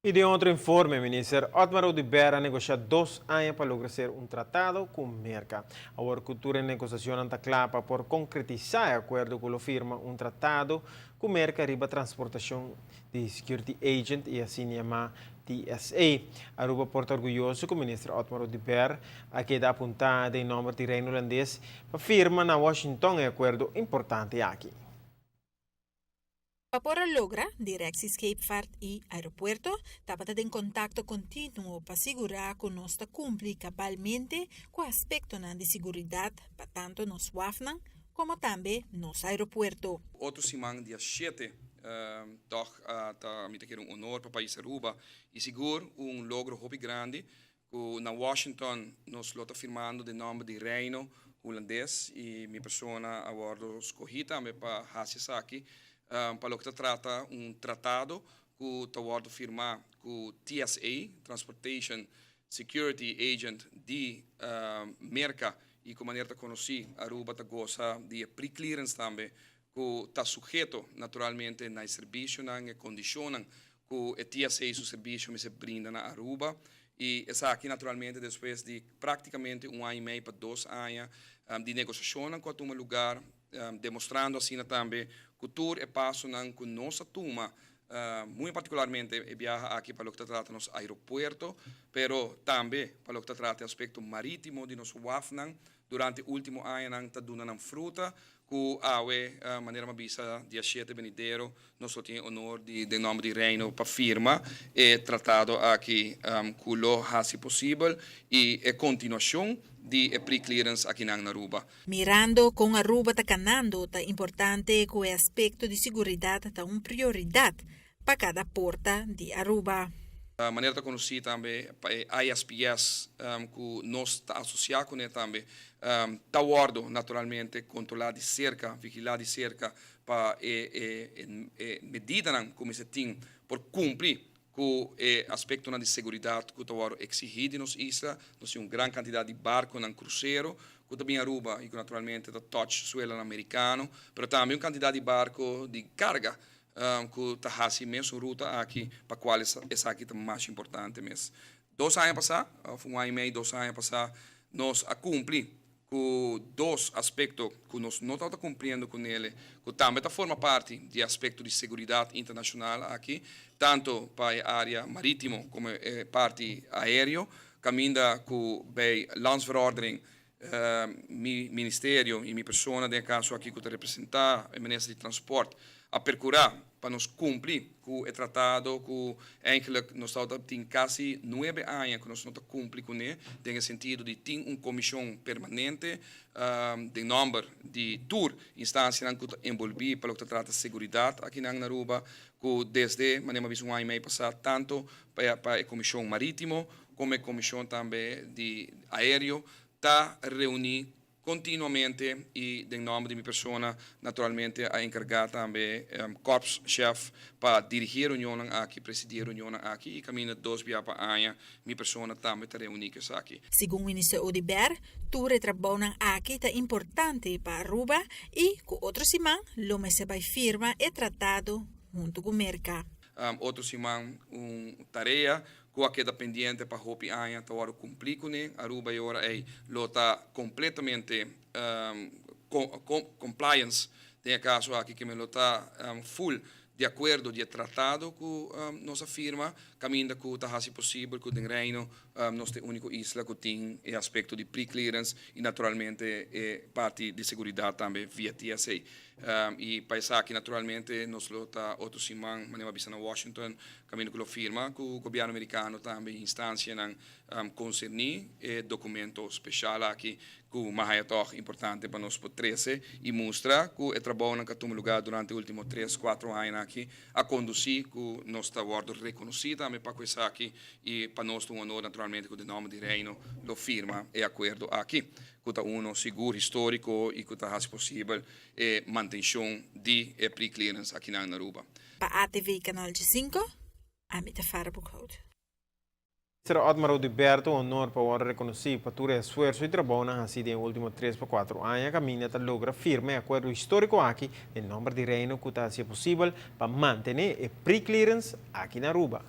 Y den otro informe, Minister Otmar Oduber a negocia 2 aña pa logra sera un tratado cu Merca. Awor cu e negociacion ta cla pa por concretisa e acuerdo cu firma un tratado cu Merca riba transportacion di Security Agent y asina yama TSA. Aruba por ta orguyoso cu Minister Otmar Oduber a keda apunta den nomber di Reino Hulandes pa firma na Washington e acuerdo importante aki. Pa por logra, Directie Scheepvaart y Aeropuerto tabata den contacto continuo pa sigura cu nos ta cumpli cabalmente cu aspecto di seguridad pa tanto nos wafnan como tambe nos aeropuerto. Otro siman, dia 7, toch ta mi un honor pa pais Aruba y sigur un logro hopi grandi cu na Washington nos lo ta firmando den nomber di Reino Hulandes y mi persona a wordo scogi tambe pa haci esaki, pa loke ta trata un tratado cu ta wordo firma cu TSA, Transportation Security Agent di Merca, y cu manera ta conoci, Aruba ta goza di pre-clearance tambe, cu ta suheto naturalmente na servicio y condicion cu TSA su servicio mester brinda na Aruba. Y esaki naturalmente despues di practicamente un aña y mey pa 2 aña di negociacion cu a tuma luga, demostrando asina tambe cu tur e pasonan cu nos a tuma, muy particularmente e biaha aki pa loke ta trata nos aeropuerto, pero tambe pa loke ta trata aspecto maritimo di nos wafnan durante ultimo añanan, ta duna nan fruta cu awe, manera m'a bisa, dia 7 venidero nos tin honor di den nomber di Reino pa firma e tratado aki, cu lo haci posibel e continuacion di e pre-clearance aki na Aruba. Mirando con Aruba ta canando, ta importante cu e aspecto di seguridad ta un prioridad pa cada porta di Aruba. Manera ta conoci tambe, ISPS, cu nos ta asocia cu ne tambe, ta wordo naturalmente controla di cerca, vigila di cerca pa e medidanan cu mester tin por cumpli cu e aspecto di seguridad cu ta exigi di nos isla. Nos tin un gran cantidad di barconan crucero cu tambe Aruba y cu naturalmente ta touch suelo americano, pero tambe un cantidad di barco di carga cu ta haci mesun ruta aki, pa cual esaki ta mas importante mes. 2 aña pasa, un aña y mey, 2 aña pasa, nos a cumpli cu dos aspecto cu nos no ta cumpliendo cu ne, cu tambe ta forma parti di aspecto di seguridad internacional aki, tanto pa e area maritimo como e parti aereo, caminda cu bij landsverordening mi ministerio y mi persona, den caso aki cu ta representa e minister di Transporte, a percura pa nos cumpli cu e tratado cu eigenlijk nos tin casi 9 aña cu nos no ta cumpli cu ne, den sentido di tin un comision permanente di nomber di tur instancia cu ta envolvi pa loke ta trata seguridad aki na Aruba, cu desde manera un aña y mey pasa, tanto pa e comision maritimo como e comision tambe di aereo, ta reuni continuamente y den nomber di mi persona naturalmente a encarga tambe korpschef pa dirigi reunion aki, presidi reunion aki, y caminda dos biaha pa aña mi persona tambe ta reuni cu esaki. Segun minister Oduber, tur e trabounan aki ta importante pa Aruba y cu otro siman lo mester bay firma e tratado hunto cu Merca. Otro siman un tarea cu a keda pendiente pa hopi aña ta wordo cumpli cu ne. Aruba awor ey lo ta completamente compliance den caso aki, cu lo ta full di acuerdo di tratado cu nos a firma, caminda cu ta haci posibel cu den Reino nos ta e unico isla cu tin e aspecto di pre-clearance y naturalmente e parti di seguridad tambe via TSA. Y pa esaki naturalmente nos lo ta otro siman, manera bisa, na Washington, caminda cu lo firma cu gobierno americano tambe instancianan concerni e documento special aki, cu mi ta haya toch importante pa nos por trece y mustra cu e trabou cu a tuma luga durante ultimo 3, 4 aña aki a conduci cu nos ta wordo reconoci tambe pa esaki, y pa nos un honor naturalmente cu den nomber di Reino lo firma e acuerdo aki, cu ta uno sigur historico y cu ta haci posibel e mantencion di e pre-clearance aki na Aruba. Pa ATV Canal 5, ami ta Farah Boekhout. Minister Otmar Oduber, honor pa reconoci pa tur esfuerso y trabou haci den ultimo 3 pa 4 aña, caminda ta logra firma e acuerdo historico aki den nomber di Reino cu ta haci posibel pa mantene e pre-clearance aki na Aruba.